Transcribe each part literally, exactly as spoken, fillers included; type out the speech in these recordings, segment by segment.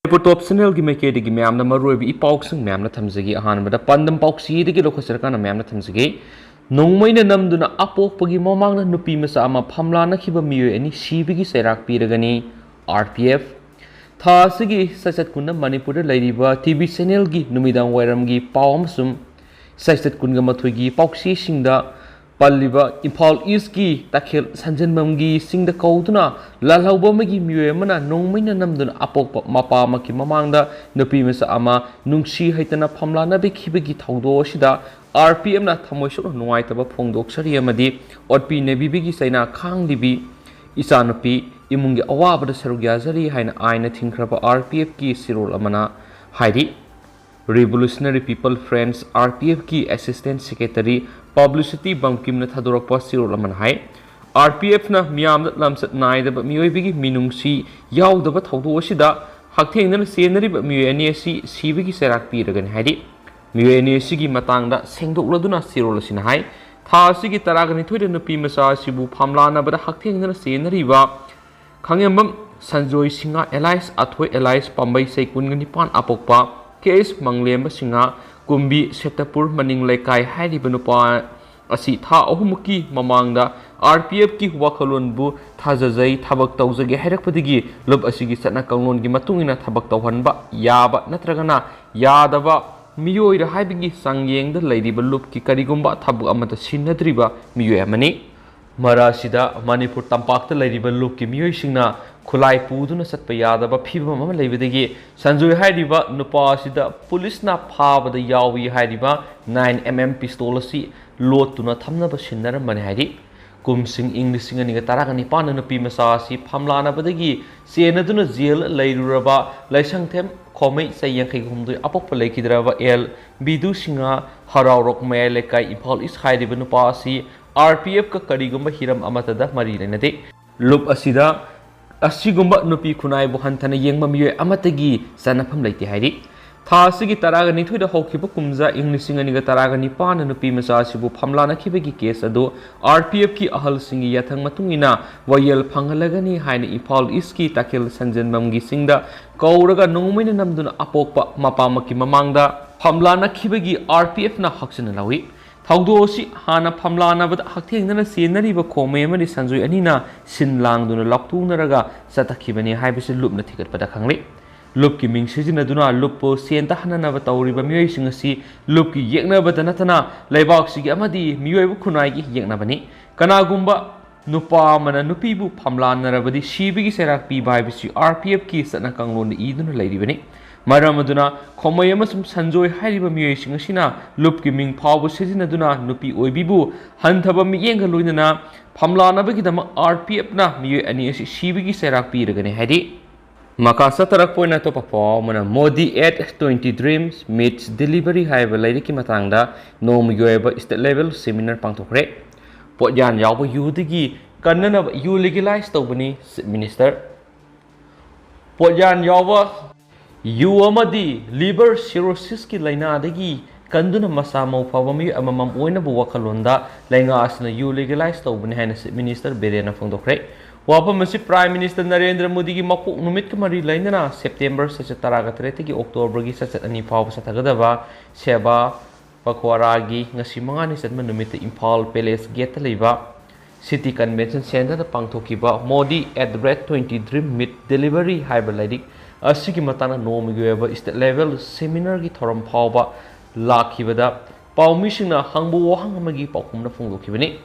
ꯃꯅꯤꯄꯨꯔ ꯇꯣꯞ ꯆꯦꯅꯦꯜꯒꯤ ꯃꯥꯏꯀꯩꯗꯒꯤ ꯃꯌꯥꯝꯅ ꯃꯔꯨꯑꯣꯏꯕ ꯏ ꯄꯥꯎꯁꯤꯡ ꯃꯌꯥꯝꯅ ꯊꯝꯖꯒꯦ꯫ ꯑꯍꯥꯟꯕꯗ ꯄꯥꯟꯗꯝ ꯄꯥꯎꯆꯦꯗꯒꯤ ꯂꯧꯈꯠꯆꯔꯀꯥꯟꯗ ꯃꯌꯥꯝꯅ ꯊꯝꯖꯒꯦ꯫ ꯅꯣꯡꯃꯩꯅ ꯅꯝꯗꯨꯅ ꯑꯄꯣꯛꯄꯒꯤ ꯃꯃꯥꯡꯗ ꯅꯨꯄꯤ ꯃꯆꯥ ꯑꯃ ꯐꯝꯂꯥꯅꯈꯤꯕ ꯃꯤꯑꯣꯏ ꯑꯅꯤ ꯁꯤꯕꯒꯤ ꯆꯩꯔꯥꯛ ꯄꯤꯔꯒꯅꯤ ꯑꯥꯔ ꯄꯤ ꯑꯦꯐ꯫ ꯊꯥ ꯑꯁꯤꯒꯤ ꯆꯩꯆꯠ ꯀꯨꯟꯗ ꯃꯅꯤꯄꯨꯔꯗ ꯂꯩꯔꯤꯕ ꯇꯤ ꯚꯤ ꯆꯦꯅꯦꯜꯒꯤ ꯅꯨꯃꯤꯗꯥꯡ ꯋꯥꯏꯔꯝꯒꯤ ꯄꯥꯎ ꯑꯃꯁꯨꯡ ꯆꯩꯆꯠ ꯀꯨꯟꯒ ꯃꯥꯊꯣꯏꯒꯤ ꯄꯥꯎꯆꯦꯁꯤꯡꯗ ꯄꯜꯂꯤꯕ ꯏꯝꯐꯥꯜ ꯏꯁꯀꯤ ꯇꯈꯦꯜ ꯁꯟꯖꯦꯟꯕꯝꯒꯤ ꯆꯤꯡꯗ ꯀꯧꯗꯨꯅ ꯂꯥꯜꯍꯧꯕ ꯑꯃꯒꯤ ꯃꯤꯑꯣꯏ ꯑꯃꯅ ꯅꯣꯡꯃꯩꯅ ꯅꯝꯗꯨꯅ ꯑꯄꯣꯛꯄ ꯃꯄꯥ ꯑꯃꯒꯤ ꯃꯃꯥꯡꯗ ꯅꯨꯄꯤ ꯃꯆꯥ ꯑꯃ ꯅꯨꯡꯁꯤ ꯍꯩꯇꯅ ꯐꯝꯂꯥꯅꯕꯤꯈꯤꯕꯒꯤ ꯊꯧꯗꯣꯛ ꯑꯁꯤꯗ ꯑꯥꯔ ꯄꯤ ꯑꯦꯐꯅ ꯊꯃꯣꯏ ꯁꯣꯛꯅ ꯅꯨꯡꯉꯥꯏꯇꯕ ꯐꯣꯡꯗꯣꯛꯆꯔꯤ ꯑꯃꯗꯤ ꯑꯣꯠꯄꯤ ꯅꯩꯕꯤꯕꯒꯤ ꯆꯩꯅꯥ ꯈꯥꯡꯂꯤꯕꯤ ꯏꯆꯥꯅꯨꯄꯤ ꯏꯃꯨꯡꯒꯤ ꯑꯋꯥꯕꯗ ꯁꯔꯨꯛ ꯌꯥꯖꯔꯤ ꯍꯥꯏꯅ ꯑꯥꯏꯟꯅ ꯊꯤꯡꯈ꯭ꯔꯕ ꯑꯥꯔ ꯄꯤ ꯑꯦꯐꯀꯤ ꯆꯦꯔꯣꯜ ꯑꯃꯅ ꯍꯥꯏꯔꯤ꯫ Revolutionary People Friends, R P ꯑꯦꯐꯀꯤ Assistant Secretary Publicity ꯕꯝꯀꯤꯝꯅ ꯊꯥꯗꯣꯔꯛꯄ ꯆꯦꯔꯣꯜ ꯑꯃꯅ ꯍꯥꯏ, ꯑꯥꯔ ꯄꯤ ꯑꯦꯐꯅ ꯃꯤꯌꯥꯝꯗ ꯂꯝꯆꯠ ꯅꯥꯏꯗꯕ ꯃꯤꯑꯣꯏꯕꯒꯤ ꯃꯤꯅꯨꯡꯁꯤ ꯌꯥꯎꯗꯕ ꯊꯧꯗꯣꯛ ꯑꯁꯤꯗ ꯍꯛꯊꯦꯡꯅꯅ ꯆꯦꯟꯅꯔꯤꯕ ꯃꯤꯑꯣꯏ ꯑꯅꯤ ꯑꯁꯤ ꯁꯤꯕꯒꯤ ꯆꯩꯔꯥꯛ ꯄꯤꯔꯒꯅꯤ ꯍꯥꯏꯔꯤ꯫ ꯃꯤꯑꯣꯏ ꯑꯅꯤ ꯑꯁꯤꯒꯤ ꯃꯇꯥꯡꯗ ꯁꯦꯡꯗꯣꯛꯂꯗꯨꯅ ꯆꯦꯔꯣꯜ ꯑꯁꯤꯅ ꯍꯥꯏ, ꯊꯥ ꯑꯁꯤꯒꯤ ꯇꯔꯥꯒ ꯅꯤꯊꯣꯏꯗ ꯅꯨꯄꯤ ꯃꯆꯥ ꯑꯁꯤꯕꯨ ꯐꯝꯂꯥꯅꯕꯗ ꯍꯛꯊꯦꯡꯅꯅ ꯆꯦꯟꯅꯔꯤꯕ ꯈꯥꯉꯦꯝꯕꯝ ꯁꯟꯖꯣꯏ ꯁꯤꯡꯍ alias ꯑꯊꯣꯏ alias ꯄꯥꯝꯕꯩ, ꯆꯍꯤ ꯀꯨꯟꯒ ꯅꯤꯄꯥꯟ, ꯑꯄꯣꯛꯄ ꯀꯦ ꯑꯦꯁ ꯃꯪꯂꯦꯝꯕ ꯁꯤꯡꯍ, ꯀꯨꯝꯕꯤ, ꯁꯦꯇꯄꯨꯔ ꯃꯅꯤꯡ ꯂꯩꯀꯥꯏ ꯍꯥꯏꯔꯤꯕ ꯅꯨꯄꯥ ꯑꯁꯤ ꯊꯥ ꯑꯍꯨꯝꯃꯨꯛꯀꯤ ꯃꯃꯥꯡꯗ ꯑꯥꯔ ꯄꯤ ꯑꯦꯐꯀꯤ ꯋꯥꯈꯜꯂꯣꯟꯕꯨ ꯊꯥꯖꯖꯩ, ꯊꯕꯛ ꯇꯧꯖꯒꯦ ꯍꯥꯏꯔꯛꯄꯗꯒꯤ ꯂꯨꯞ ꯑꯁꯤꯒꯤ ꯆꯠꯅ ꯀꯥꯡꯂꯣꯟꯒꯤ ꯃꯇꯨꯡ ꯏꯟꯅ ꯊꯕꯛ ꯇꯧꯍꯟꯕ ꯌꯥꯕ ꯅꯠꯇ꯭ꯔꯒꯅ ꯌꯥꯗꯕ ꯃꯤꯑꯣꯏꯔ ꯍꯥꯏꯕꯒꯤ ꯆꯥꯡꯌꯦꯡꯗ ꯂꯩꯔꯤꯕ ꯂꯨꯞꯀꯤ ꯀꯔꯤꯒꯨꯝꯕ ꯊꯕꯛ ꯑꯃꯠꯇ ꯁꯤꯟꯅꯗ꯭ꯔꯤꯕ ꯃꯤꯑꯣꯏ ꯑꯃꯅꯤ꯫ ꯃꯔꯛ ꯑꯁꯤꯗ ꯃꯅꯤꯄꯨꯔ ꯇꯝꯄꯥꯛꯇ ꯂꯩꯔꯤꯕ ꯂꯨꯞꯀꯤ ꯃꯤꯑꯣꯏꯁꯤꯡꯅ ꯈꯨꯠꯂꯥꯏ ꯄꯨꯗꯨꯅ ꯆꯠꯄ ꯌꯥꯗꯕ ꯐꯤꯕꯝ ꯑꯃ ꯂꯩꯕꯗꯒꯤ ꯁꯟꯖꯣꯏ ꯍꯥꯏꯔꯤꯕ ꯅꯨꯄꯥ ꯑꯁꯤꯗ ꯄꯨꯂꯤꯁꯅ ꯐꯥꯕꯗ ꯌꯥꯎꯏ ꯍꯥꯏꯔꯤꯕ nine M M pistol ꯑꯁꯤ ꯂꯣꯠꯇꯨꯅ ꯊꯝꯅꯕ ꯁꯤꯟꯅꯔꯝꯕꯅꯤ ꯍꯥꯏꯔꯤ꯫ ꯀꯨꯝꯁꯤꯡ ꯏꯪ ꯂꯤꯁꯤꯡ ꯑꯅꯤꯒ ꯇꯔꯥꯒ ꯅꯤꯄꯥꯟꯗ ꯅꯨꯄꯤ ꯃꯆꯥ ꯑꯁꯤ ꯐꯝꯂꯥꯅꯕꯗꯒꯤ ꯆꯦꯟꯅꯗꯨꯅ ꯖꯦꯜ ꯂꯩꯔꯨꯔꯕ ꯂꯩꯁꯪꯊꯦꯝ ꯈꯣꯃꯩ, ꯆꯍꯤ ꯌꯥꯡꯈꯩ ꯍꯨꯝꯗꯣꯏ, ꯑꯄꯣꯛꯄ ꯂꯩꯈꯤꯗ꯭ꯔꯕ ꯑꯦꯜ ꯕꯤꯗꯨ ꯁꯤꯡꯍ, ꯍꯔꯥꯎꯔꯣꯛ ꯃꯌꯥꯏ ꯂꯩꯀꯥꯏ, ꯏꯝꯐꯥꯜ ꯏꯁ ꯍꯥꯏꯔꯤꯕ ꯅꯨꯄꯥ ꯑꯁꯤ ꯑꯥꯔ ꯄꯤ ꯑꯦꯐꯀ ꯀꯔꯤꯒꯨꯝꯕ ꯍꯤꯔꯝ ꯑꯃꯠꯇꯗ ꯃꯔꯤ ꯂꯩꯅꯗꯦ꯫ ꯂꯨꯞ ꯑꯁꯤꯗ ꯑꯁꯤꯒꯨꯝꯕ ꯅꯨꯄꯤ ꯈꯨꯟꯅꯥꯏꯕꯨ ꯍꯟꯊꯅ ꯌꯦꯡꯕ ꯃꯤꯑꯣꯏ ꯑꯃꯠꯇꯒꯤ ꯆꯟꯅꯐꯝ ꯂꯩꯇꯦ ꯍꯥꯏꯔꯤ꯫ ꯊꯥ ꯑꯁꯤꯒꯤ ꯇꯔꯥꯒ ꯅꯤꯊꯣꯏꯗ ꯍꯧꯈꯤꯕ ꯀꯨꯝꯖꯥ ꯏꯪ ꯂꯤꯁꯤꯡ ꯑꯅꯤꯒ ꯇꯔꯥꯒ ꯅꯤꯄꯥꯟꯗ ꯅꯨꯄꯤ ꯃꯆꯥ ꯑꯁꯤꯕꯨ ꯐꯝꯂꯥꯅꯈꯤꯕꯒꯤ ꯀꯦꯁ ꯑꯗꯨ RPFꯀꯤ ꯑꯍꯜꯁꯤꯡꯒꯤ ꯌꯥꯊꯪ ꯃꯇꯨꯡ ꯏꯟꯅ ꯋꯥꯌꯦꯜ ꯐꯪꯍꯜꯂꯒꯅꯤ ꯍꯥꯏꯅ ꯏꯝꯐꯥꯜ ꯏꯁꯀꯤ ꯇꯥꯈꯦꯜ ꯁꯟꯖꯦꯟꯕꯝꯒꯤ ꯆꯤꯡꯗ ꯀꯧꯔꯒ ꯅꯣꯡꯃꯩꯅ ꯅꯝꯗꯨꯅ ꯑꯄꯣꯛꯄ ꯃꯄꯥꯃꯛꯀꯤ ꯃꯃꯥꯡꯗ ꯐꯝꯂꯥꯅꯈꯤꯕꯒꯤ RPFꯅ ꯍꯛꯆꯤꯟꯅ ꯂꯧꯏ꯫ ꯊꯧꯗꯣꯛ ꯑꯁꯤ ꯍꯥꯟꯅ ꯐꯝꯂꯥꯅꯕꯗ ꯍꯛꯊꯦꯡꯅꯅ ꯆꯦꯟꯅꯔꯤꯕ ꯈꯣꯡꯃꯩ ꯑꯃꯗꯤ ꯁꯟꯖꯣꯏ ꯑꯅꯤꯅ ꯁꯤꯟ ꯂꯥꯡꯗꯨꯅ ꯂꯥꯎꯊꯣꯛꯅꯔꯒ ꯆꯠꯊꯈꯤꯕꯅꯤ ꯍꯥꯏꯕꯁꯤ ꯂꯨꯞꯅ ꯊꯤꯒꯠꯄꯗ ꯈꯪꯂꯦ꯫ ꯂꯨꯞꯀꯤ ꯃꯤꯡ ꯁꯤꯖꯤꯟꯅꯗꯨꯅ ꯂꯨꯞꯄꯨ ꯁꯦꯟ ꯇꯥꯍꯟꯅꯅꯕ ꯇꯧꯔꯤꯕ ꯃꯤꯑꯣꯏꯁꯤꯡ ꯑꯁꯤ ꯂꯨꯞꯀꯤ ꯌꯦꯛꯅꯕꯗ ꯅꯠꯇꯅ ꯂꯩꯕꯥꯛꯁꯤꯒꯤ ꯑꯃꯗꯤ ꯃꯤꯑꯣꯏꯕ ꯈꯨꯟꯅꯥꯏꯒꯤ ꯌꯦꯛꯅꯕꯅꯤ꯫ ꯀꯅꯥꯒꯨꯝꯕ ꯅꯨꯄꯥ ꯑꯃꯅ ꯅꯨꯄꯤꯕꯨ ꯐꯝꯂꯥꯟꯅꯔꯕꯗꯤ ꯁꯤꯕꯒꯤ ꯆꯩꯔꯥꯛ ꯄꯤꯕ ꯍꯥꯏꯕꯁꯤ RPFꯀꯤ ꯆꯠꯅ ꯀꯥꯡꯂꯣꯟꯗ ꯏꯗꯨꯅ ꯂꯩꯔꯤꯕꯅꯤ꯫ ꯃꯔꯝ ꯑꯗꯨꯅ ꯈꯣꯃꯩ ꯑꯃꯁꯨꯡ ꯁꯟꯖꯣꯏ ꯍꯥꯏꯔꯤꯕ ꯃꯤꯑꯣꯏꯁꯤꯡ ꯑꯁꯤꯅ ꯂꯨꯞꯀꯤ ꯃꯤꯡ ꯐꯥꯎꯕ ꯁꯤꯖꯤꯟꯅꯗꯨꯅ ꯅꯨꯄꯤ ꯑꯣꯏꯕꯤꯕꯨ ꯍꯟꯊꯕ ꯃꯤꯠꯌꯦꯡꯒ ꯂꯣꯏꯅꯅ ꯐꯝꯂꯥꯟꯅꯕꯒꯤꯗꯃꯛ RPFꯅ ꯃꯤꯑꯣꯏ ꯑꯅꯤ ꯑꯁꯤ ꯁꯤꯕꯒꯤ ꯆꯩꯔꯥꯛ ꯄꯤꯔꯒꯅꯤ ꯍꯥꯏꯔꯤ꯫ ꯃꯈꯥ ꯆꯠꯊꯔꯛꯄ ꯑꯣꯏꯅ ꯑꯇꯣꯞꯄ ꯄꯥꯎ ꯑꯃꯅ, Modi at twenty Dreams Meets Delivery ꯍꯥꯏꯕ ꯂꯥꯏꯔꯤꯛꯀꯤ ꯃꯇꯥꯡꯗ ꯅꯣꯡꯃꯒꯤ ꯑꯣꯏꯕ state level seminar ꯄꯥꯡꯊꯣꯛꯈ꯭ꯔꯦ꯫ ꯄꯣꯠꯌꯥꯟ ꯌꯥꯎꯕ ꯌꯨꯗꯒꯤ ꯀꯟꯅꯅꯕ ꯌꯨ legalize ꯇꯧꯕꯅꯤ Chief Minister꯫ ꯄꯣꯠꯌꯥꯟ ꯌꯥꯎꯕ ꯌꯨ ꯑꯃꯗꯤ liver cirrhosisꯀꯤ ꯂꯥꯏꯅꯥꯗꯒꯤ ꯀꯟꯗꯨꯅ ꯃꯁꯥ ꯃꯎ ꯐꯕ ꯃꯤꯑꯣꯏ ꯑꯃꯃꯝ ꯑꯣꯏꯅꯕ ꯋꯥꯈꯜꯂꯣꯟꯗ ꯂꯩꯉꯥꯛ ꯑꯁꯤꯅ ꯌꯨ legalize ꯇꯧꯕꯅꯤ ꯍꯥꯏꯅ Chief Minister ꯕꯤꯔꯦꯟꯅ ꯐꯣꯡꯗꯣꯛꯈ꯭ꯔꯦ꯫ ꯋꯥꯐꯝ ꯑꯁꯤ Prime Minister ꯅꯔꯦꯟꯗ꯭ꯔ ꯃꯣꯗꯤꯒꯤ ꯃꯄꯣꯛ ꯅꯨꯃꯤꯠꯀ ꯃꯔꯤ ꯂꯩꯅꯅ September ꯆꯩꯆꯠ ꯇꯔꯥꯒ ꯇꯔꯦꯠꯇꯒꯤ Octoberꯒꯤ ꯆꯩꯆꯠ ꯑꯅꯤ ꯐꯥꯎꯕ ꯆꯠꯊꯒꯗꯕ ꯁꯦꯕꯥ ꯄꯈꯋꯥꯔꯥꯒꯤ ꯉꯁꯤ ꯃꯉꯥꯅꯤ ꯆꯟꯕ ꯅꯨꯃꯤꯠꯇ ꯏꯝꯐꯥꯜ Palace Gateꯇ ꯂꯩꯕ City Convention Centreꯗ ꯄꯥꯡꯊꯣꯛꯈꯤꯕ Modi at the rate twenty Dream Meet Delivery ꯍꯥꯏꯕ ꯂꯥꯏꯔꯤꯛ ꯑꯁꯤꯒꯤ ꯃꯇꯥꯡꯗ ꯅꯣꯡꯃꯒꯤ ꯑꯣꯏꯕ state level seminarꯒꯤ ꯊꯧꯔꯝ ꯐꯥꯎꯕ ꯂꯥꯛꯈꯤꯕꯗ ꯄꯥꯎꯃꯤꯁꯤꯡꯅ ꯍꯪꯕ ꯋꯥꯍꯪ ꯑꯃꯒꯤ ꯄꯥꯎꯈꯨꯝꯅ ꯐꯣꯡꯗꯣꯛꯈꯤꯕꯅꯤ꯫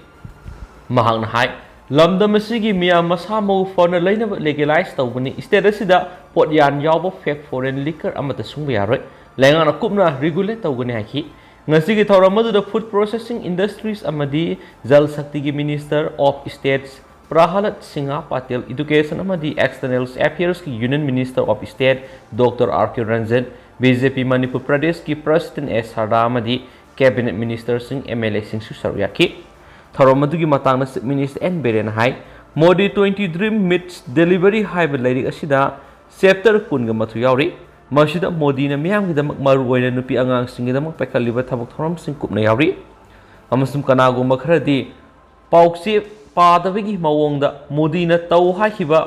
ꯃꯍꯥꯛꯅ ꯍꯥꯏ, ꯂꯝꯗꯝ ꯑꯁꯤꯒꯤ ꯃꯤꯌꯥꯝ ꯃꯁꯥ ꯃꯎ ꯐꯅ ꯂꯩꯅꯕ legalize ꯇꯧꯒꯅꯤ꯫ State ꯑꯁꯤꯗ ꯄꯣꯠꯌꯥꯟ ꯌꯥꯎꯕ fake foreign liquor ꯑꯃꯠꯇ ꯁꯨꯡꯕ ꯌꯥꯔꯣꯏ꯫ ꯂꯩꯉꯥꯛꯅ ꯀꯨꯞꯅ regulate ꯇꯧꯒꯅꯤ ꯍꯥꯏꯈꯤ꯫ ꯉꯁꯤꯒꯤ ꯊꯧꯔꯝ ꯑꯗꯨꯗ Food Processing Industries ꯑꯃꯗꯤ Jal Shaktiꯒꯤ Minister of State ꯄ꯭ꯔꯍꯂꯥꯗ Singh Patel, Education ꯑꯃꯗꯤ External Affairsꯀꯤ Union Minister of State Doctor R K Ranjan, BJP Manipur ꯄ꯭ꯔꯗꯦꯁꯀꯤ President ꯑꯦꯁ ꯁꯥꯔꯗꯥ ꯑꯃꯗꯤ Cabinet Ministerꯁꯤꯡ, MLAꯁꯤꯡꯁꯨ ꯁꯔꯨꯛ ꯌꯥꯈꯤ꯫ ꯊꯧꯔꯝ ꯑꯗꯨꯒꯤ ꯃꯇꯥꯡꯗ Chief Minister ꯑꯦꯟ ꯕꯤꯔꯦꯟꯅ ꯍꯥꯏ, Modi twenty Dream Meets Delivery ꯍꯥꯏꯕ ꯂꯥꯏꯔꯤꯛ ꯑꯁꯤꯗ chapter ꯀꯨꯟꯒ ꯃꯥꯊꯣꯏ ꯌꯥꯎꯔꯤ꯫ ꯃꯁꯤꯗ ꯃꯣꯗꯤꯅ ꯃꯤꯌꯥꯝꯒꯤꯗꯃꯛ, ꯃꯔꯨꯑꯣꯏꯅ ꯅꯨꯄꯤ ꯑꯉꯥꯡꯁꯤꯡꯒꯤꯗꯃꯛ ꯄꯥꯏꯈꯠꯂꯤꯕ ꯊꯕꯛ ꯊꯧꯔꯝꯁꯤꯡ ꯀꯨꯞꯅ ꯌꯥꯎꯔꯤ꯫ ꯑꯃꯁꯨꯡ ꯀꯅꯥꯒꯨꯝꯕ ꯈꯔꯗꯤ ꯄꯥꯎꯆꯦ ꯄꯥꯗꯕꯒꯤ ꯃꯑꯣꯡꯗ ꯃꯣꯗꯤꯅ ꯇꯧ ꯍꯥꯏꯈꯤꯕ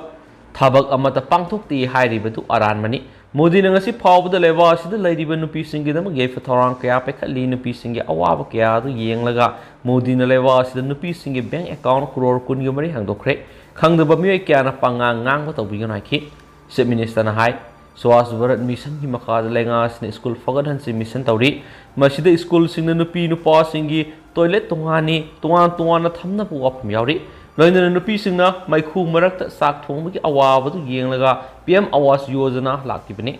ꯊꯕꯛ ꯑꯃꯠꯇ ꯄꯥꯡꯊꯣꯛꯇꯦ ꯍꯥꯏꯔꯤꯕꯗꯨ ꯑꯔꯥꯟꯕꯅꯤ꯫ ꯃꯣꯗꯤꯅ ꯉꯁꯤ ꯐꯥꯎꯕꯗ ꯂꯩꯕꯥꯛ ꯑꯁꯤꯗ ꯂꯩꯔꯤꯕ ꯅꯨꯄꯤꯁꯤꯡꯒꯤꯗꯃꯛ ꯌꯥꯏꯐ ꯊꯧꯔꯥꯡ ꯀꯌꯥ ꯄꯥꯏꯈꯠꯂꯤ, ꯅꯨꯄꯤꯁꯤꯡꯒꯤ ꯑꯋꯥꯕ ꯀꯌꯥ ꯑꯗꯨ ꯌꯦꯡꯂꯒ ꯃꯣꯗꯤꯅ ꯂꯩꯕꯥꯛ ꯑꯁꯤꯗ ꯅꯨꯄꯤꯁꯤꯡꯒꯤ ꯕꯦꯡꯛ ꯑꯦꯀꯥꯎꯟꯠ ꯀ꯭ꯔꯣꯔ ꯀꯨꯟꯒ ꯃꯔꯤ ꯍꯥꯡꯗꯣꯛꯈ꯭ꯔꯦ꯫ ꯈꯪꯗꯕ ꯃꯤꯑꯣꯏ ꯀꯌꯥꯅ ꯄꯉꯥꯡ ꯉꯥꯡꯕ ꯇꯧꯕꯤꯒꯅꯨ ꯍꯥꯏꯈꯤ꯫ ꯆꯤꯐ ꯃꯤꯅꯤꯁꯇꯔꯅ ꯍꯥꯏ, ꯁ꯭ꯋꯥꯁ ꯚꯥꯔꯠ ꯃꯤꯁꯟꯒꯤ ꯃꯈꯥꯗ ꯂꯩꯉꯥꯛ ꯑꯁꯤꯅ ꯁ꯭ꯀꯨꯜ ꯐꯒꯠꯍꯟꯁꯤ ꯃꯤꯁꯟ ꯇꯧꯔꯤ꯫ ꯃꯁꯤꯗ ꯁ꯭ꯀꯨꯜꯁꯤꯡꯅ ꯅꯨꯄꯤ ꯅꯨꯄꯥꯁꯤꯡꯒꯤ ꯇꯣꯏꯂꯦꯠ ꯇꯣꯉꯥꯟꯅꯤ, ꯇꯣꯉꯥꯟ ꯇꯣꯉꯥꯟꯅ ꯊꯝꯅꯕ ꯋꯥꯐꯝ ꯌꯥꯎꯔꯤ꯫ ꯂꯣꯏꯅꯅ ꯅꯨꯄꯤꯁꯤꯡꯅ ꯃꯩꯈꯨ ꯃꯔꯛꯇ ꯆꯥꯛ ꯊꯣꯡꯕꯒꯤ ꯑꯋꯥꯕꯗꯨ ꯌꯦꯡꯂꯒ ꯄꯤ ꯑꯦꯝ ꯑꯋꯥꯁ ꯌꯣꯖꯅꯥ ꯂꯥꯛꯈꯤꯕꯅꯤ꯫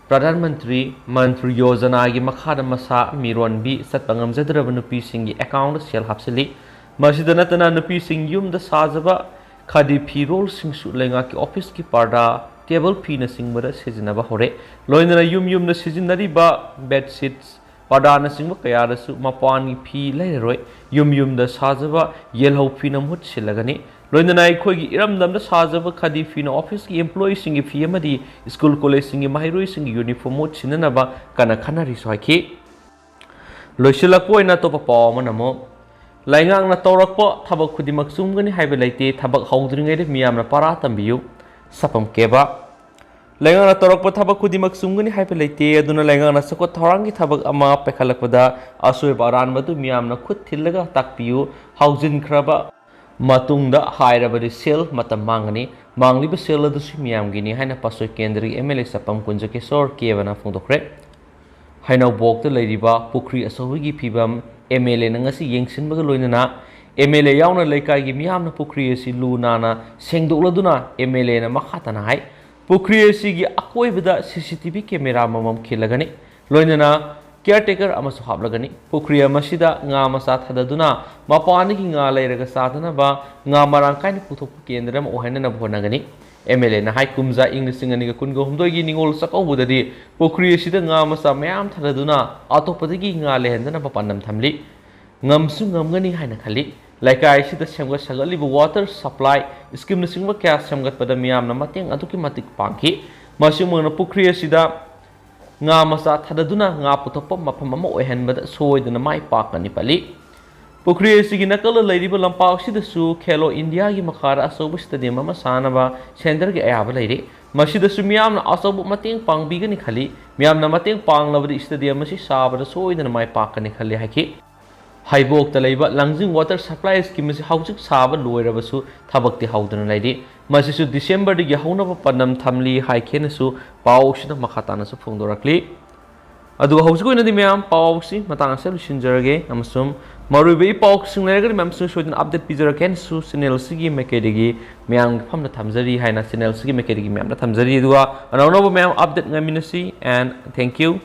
ꯄ꯭ꯔꯙꯥꯟ ꯃꯟꯇ꯭ꯔꯤ ꯃꯟꯇ꯭ꯔꯤ ꯌꯣꯖꯅꯥꯒꯤ ꯃꯈꯥꯗ ꯃꯁꯥ ꯃꯤꯔꯣꯟꯕꯤ ꯆꯠꯄ ꯉꯝꯖꯗ꯭ꯔꯕ ꯅꯨꯄꯤꯁꯤꯡꯒꯤ ꯑꯦꯀꯥꯎꯟꯗ ꯁꯦꯜ ꯍꯥꯞꯆꯤꯜꯂꯤ꯫ ꯃꯁꯤꯗ ꯅꯠꯇꯅ ꯅꯨꯄꯤꯁꯤꯡ ꯌꯨꯝꯗ ꯁꯥꯖꯕ ꯈꯥꯗꯤ ꯐꯤꯔꯣꯜꯁꯤꯡꯁꯨ ꯂꯩꯉꯥꯛꯀꯤ ꯑꯣꯐꯤꯁꯀꯤ ꯄꯥꯔꯗꯥ, ꯇꯦꯕꯜ ꯐꯤꯅꯆꯤꯡꯕꯗ ꯁꯤꯖꯤꯟꯅꯕ ꯍꯧꯔꯦ꯫ ꯂꯣꯏꯅꯅ ꯌꯨꯝ ꯌꯨꯝꯗ ꯁꯤꯖꯤꯟꯅꯔꯤꯕ ꯕꯦꯗꯁꯤꯠꯁ, ꯄꯥꯔꯗꯥꯅꯆꯤꯡꯕ ꯀꯌꯥꯗꯁꯨ ꯃꯄꯥꯟꯒꯤ ꯐꯤ ꯂꯩꯔꯔꯣꯏ꯫ ꯌꯨꯝ ꯌꯨꯝꯗ ꯁꯥꯖꯕ ꯌꯦꯜꯍꯧ ꯐꯤꯅ ꯃꯍꯨꯠ ꯁꯤꯜꯂꯒꯅꯤ꯫ ꯂꯣꯏꯅꯅ ꯑꯩꯈꯣꯏꯒꯤ ꯏꯔꯝꯗꯝꯗ ꯁꯥꯖꯕ ꯈꯥꯗꯤ ꯐꯤꯅ ꯑꯣꯐꯤꯁꯀꯤ ꯏꯝꯄ꯭ꯂꯣꯌꯤꯁꯤꯡꯒꯤ ꯐꯤ ꯑꯃꯗꯤ ꯁ꯭ꯀꯨꯜ ꯀꯣꯂꯦꯖꯁꯤꯡꯒꯤ ꯃꯍꯩꯔꯣꯏꯁꯤꯡꯒꯤ ꯌꯨꯅꯤꯐꯣꯔꯝ ꯃꯍꯨꯠ ꯁꯤꯟꯅꯅꯕ ꯀꯟꯅ ꯈꯟꯅꯔꯤꯁꯨ ꯍꯥꯏꯈꯤ꯫ ꯂꯣꯏꯁꯤꯜꯂꯛꯄ ꯑꯣꯏꯅ ꯑꯇꯣꯞꯄ ꯄꯥꯎ ꯑꯃꯅ ꯑꯃꯨꯛ, ꯂꯩꯉꯥꯛꯅ ꯇꯧꯔꯛꯄ ꯊꯕꯛ ꯈꯨꯗꯤꯡꯃꯛ ꯆꯨꯝꯒꯅꯤ ꯍꯥꯏꯕ ꯂꯩꯇꯦ, ꯊꯕꯛ ꯍꯧꯗ꯭ꯔꯤꯉꯩꯗ ꯃꯤꯌꯥꯝꯅ ꯄꯔꯥ ꯇꯝꯕꯤꯌꯨ, ꯁꯥꯄꯝ ꯀꯦꯕ꯫ ꯂꯩꯉꯥꯛꯅ ꯇꯧꯔꯛꯄ ꯊꯕꯛ ꯈꯨꯗꯤꯡꯃꯛ ꯆꯨꯝꯒꯅꯤ ꯍꯥꯏꯕ ꯂꯩꯇꯦ, ꯑꯗꯨꯅ ꯂꯩꯉꯥꯛꯅ ꯆꯥꯎꯈꯠ ꯊꯧꯔꯥꯡꯒꯤ ꯊꯕꯛ ꯑꯃ ꯄꯥꯏꯈꯠꯂꯛꯄꯗ ꯑꯁꯣꯏꯕ ꯑꯔꯥꯟꯕꯗꯨ ꯃꯤꯌꯥꯝꯅ ꯈꯨꯠ ꯊꯤꯜꯂꯒ ꯇꯥꯛꯄꯤꯌꯨ, ꯍꯧꯖꯤꯟꯈ꯭ꯔꯕ ꯃꯇꯨꯡꯗ ꯍꯥꯏꯔꯕꯗꯤ ꯁꯦꯜ ꯃꯇꯝ ꯃꯥꯡꯒꯅꯤ꯫ ꯃꯥꯡꯂꯤꯕ ꯁꯦꯜ ꯑꯗꯨꯁꯨ ꯃꯤꯌꯥꯝꯒꯤꯅꯤ ꯍꯥꯏꯅ ꯄꯥꯠꯁꯣꯏ ꯀꯦꯟꯗ꯭ꯔꯒꯤ ꯑꯦꯝ ꯑꯦꯜ ꯑꯦ ꯆꯥꯄꯝ ꯀꯨꯟꯖꯀꯦꯁꯣꯔ ꯀꯦꯕꯅ ꯐꯣꯡꯗꯣꯛꯈ꯭ꯔꯦ꯫ ꯍꯩꯅꯧꯕꯣꯛꯇ ꯂꯩꯔꯤꯕ ꯄꯨꯈ꯭ꯔꯤ ꯑꯆꯧꯕꯒꯤ ꯐꯤꯕꯝ ꯑꯦꯝ ꯑꯦꯜ ꯑꯦꯅ ꯉꯁꯤ ꯌꯦꯡꯁꯤꯟꯕꯒ ꯂꯣꯏꯅꯅ ꯑꯦꯝ ꯑꯦꯜ ꯑꯦ ꯌꯥꯎꯅ ꯂꯩꯀꯥꯏꯒꯤ ꯃꯤꯌꯥꯝꯅ ꯄꯨꯈ꯭ꯔꯤ ꯑꯁꯤ ꯂꯨ ꯅꯥꯟꯅ ꯁꯦꯡꯗꯣꯛꯂꯗꯨꯅ ꯑꯦꯝ ꯑꯦꯜ ꯑꯦꯅ ꯃꯈꯥ ꯇꯥꯅ ꯍꯥꯏ, ꯄꯨꯈ꯭ꯔꯤ ꯑꯁꯤꯒꯤ ꯑꯀꯣꯏꯕꯗ ꯁꯤ ꯁꯤ ꯇꯤ ꯚꯤ ꯀꯦꯃꯦꯔꯥ ꯑꯃꯃꯝ ꯈꯤꯜꯂꯒꯅꯤ꯫ ꯂꯣꯏꯅꯅ ꯀꯤꯌꯔꯇꯦꯀꯔ ꯑꯃꯁꯨ ꯍꯥꯞꯂꯒꯅꯤ꯫ ꯄꯨꯈ꯭ꯔꯤ ꯑꯃꯁꯤꯗ ꯉꯥ ꯃꯆꯥ ꯊꯥꯗꯗꯨꯅ ꯃꯄꯥꯟꯗꯒꯤ ꯉꯥ ꯂꯩꯔꯒ ꯆꯥꯗꯅꯕ ꯉꯥ ꯃꯔꯥꯡ ꯀꯥꯏꯅ ꯄꯨꯊꯣꯛꯄ ꯀꯦꯟꯗ꯭ꯔ ꯑꯃ ꯑꯣꯏꯍꯟꯅꯅꯕ ꯍꯣꯠꯅꯒꯅꯤ꯫ ꯑꯦꯝ ꯑꯦꯜ ꯑꯦꯅ ꯍꯥꯏ, ꯀꯨꯝꯖꯥ ꯏꯪ ꯂꯤꯁꯤꯡ ꯑꯅꯤꯒ ꯀꯨꯟꯒ ꯍꯨꯝꯗꯣꯏꯒꯤ ꯅꯤꯉꯣꯜ ꯆꯥꯛꯀꯧꯕꯗꯗꯤ ꯄꯨꯈ꯭ꯔꯤ ꯑꯁꯤꯗ ꯉꯥ ꯃꯆꯥ ꯃꯌꯥꯝ ꯊꯥꯗꯗꯨꯅ ꯑꯇꯣꯞꯄꯗꯒꯤ ꯉꯥ ꯂꯩꯍꯟꯗꯅꯕ ꯄꯥꯟꯗꯝ ꯊꯝꯂꯤ꯫ ꯉꯝꯁꯨ ꯉꯝꯒꯅꯤ ꯍꯥꯏꯅ ꯈꯜꯂꯤ꯫ ꯂꯩꯀꯥꯏ ꯑꯁꯤꯗ ꯁꯦꯝꯒꯠ ꯁꯥꯒꯠꯂꯤꯕ ꯋꯥꯇꯔ ꯁꯄ꯭ꯂꯥꯏ ꯁ꯭ꯀꯤꯝꯅꯆꯤꯡꯕ ꯀꯌꯥ ꯁꯦꯝꯒꯠꯄꯗ ꯃꯤꯌꯥꯝꯅ ꯃꯇꯦꯡ ꯑꯗꯨꯛꯀꯤ ꯃꯇꯤꯛ ꯄꯥꯡꯈꯤ꯫ ꯃꯁꯤꯒꯨꯝꯅ ꯄꯨꯈ꯭ꯔꯤ ꯑꯁꯤꯗ ꯉꯥ ꯃꯆꯥ ꯊꯥꯗꯗꯨꯅ ꯉꯥ ꯄꯨꯊꯣꯛꯄ ꯃꯐꯝ ꯑꯃ ꯑꯣꯏꯍꯟꯕꯗ ꯁꯣꯏꯗꯅ ꯃꯥꯏ ꯄꯥꯛꯀꯅꯤ ꯄꯜꯂꯤ꯫ ꯄꯨꯈ꯭ꯔꯤ ꯑꯁꯤꯒꯤ ꯅꯥꯀꯜꯗ ꯂꯩꯔꯤꯕ ꯂꯝꯄꯥꯛ ꯑꯁꯤꯗꯁꯨ ꯈꯦꯂꯣ ꯏꯟꯗꯤꯌꯥꯒꯤ ꯃꯈꯥꯗ ꯑꯆꯧꯕ ꯁ꯭ꯇꯦꯗꯤꯌꯝ ꯑꯃ ꯁꯥꯅꯕ ꯁꯦꯟꯇꯔꯒꯤ ꯑꯌꯥꯕ ꯂꯩꯔꯤ꯫ ꯃꯁꯤꯗꯁꯨ ꯃꯤꯌꯥꯝꯅ ꯑꯆꯧꯕ ꯃꯇꯦꯡ ꯄꯥꯡꯕꯤꯒꯅꯤ ꯈꯜꯂꯤ꯫ ꯃꯤꯌꯥꯝꯅ ꯃꯇꯦꯡ ꯄꯥꯡꯂꯕꯗꯤ ꯁ꯭ꯇꯦꯗꯤꯌꯝ ꯑꯁꯤ ꯁꯥꯕꯗ ꯁꯣꯏꯗꯅ ꯃꯥꯏ ꯄꯥꯛꯀꯅꯤ ꯈꯜꯂꯤ ꯍꯥꯏꯈꯤ꯫ ꯍꯩꯕꯣꯛꯇ ꯂꯩꯕ ꯂꯥꯡꯖꯤꯡ ꯋꯥꯇꯔ ꯁꯄ꯭ꯂꯥꯏ ꯁ꯭ꯀꯤꯝ ꯑꯁꯤ ꯍꯧꯖꯤꯛ ꯁꯥꯕ ꯂꯣꯏꯔꯕꯁꯨ ꯊꯕꯛꯇꯤ ꯍꯧꯗꯨꯅ ꯂꯩꯔꯤ꯫ ꯃꯁꯤꯁꯨ ꯗꯤꯁꯦꯝꯕꯔꯗꯒꯤ ꯍꯧꯅꯕ ꯄꯥꯟꯗꯝ ꯊꯝꯂꯤ ꯍꯥꯏꯈꯤꯅꯁꯨ ꯄꯥꯎꯁꯤꯗ ꯃꯈꯥ ꯇꯥꯅꯁꯨ ꯐꯣꯡꯗꯣꯔꯛꯂꯤ꯫ ꯑꯗꯨꯒ ꯍꯧꯖꯤꯛ ꯑꯣꯏꯅꯗꯤ ꯃꯌꯥꯝ ꯄꯥꯎꯁꯤ ꯃꯇꯥꯡ ꯑꯁꯤꯗ ꯂꯣꯏꯁꯤꯟꯖꯔꯒꯦ, ꯑꯃꯁꯨꯡ ꯃꯔꯨꯑꯣꯏꯕ ꯏ ꯄꯥꯎꯁꯤꯡ ꯂꯩꯔꯒꯗꯤ ꯃꯌꯥꯝꯁꯤꯡ ꯁꯣꯏꯗꯅ ꯑꯞꯗꯦꯠ ꯄꯤꯖꯔꯛꯀꯦ ꯍꯥꯏꯅꯁꯨ ꯆꯦꯅꯦꯜꯁꯤꯒꯤ ꯃꯥꯏꯀꯩꯗꯒꯤ ꯃꯌꯥꯝꯒꯤ ꯐꯝꯅ ꯊꯝꯖꯔꯤ ꯍꯥꯏꯅ ꯆꯦꯅꯦꯜꯁꯤꯒꯤ ꯃꯥꯏꯀꯩꯗꯒꯤ ꯃꯌꯥꯝꯗ ꯊꯝꯖꯔꯤ꯫ ꯑꯗꯨꯒ ꯑꯅꯧ ꯑꯅꯧꯕ ꯃꯌꯥꯝ ꯑꯞꯗꯦꯠ ꯉꯥꯏꯃꯤꯟꯅꯁꯤ, and thank you꯫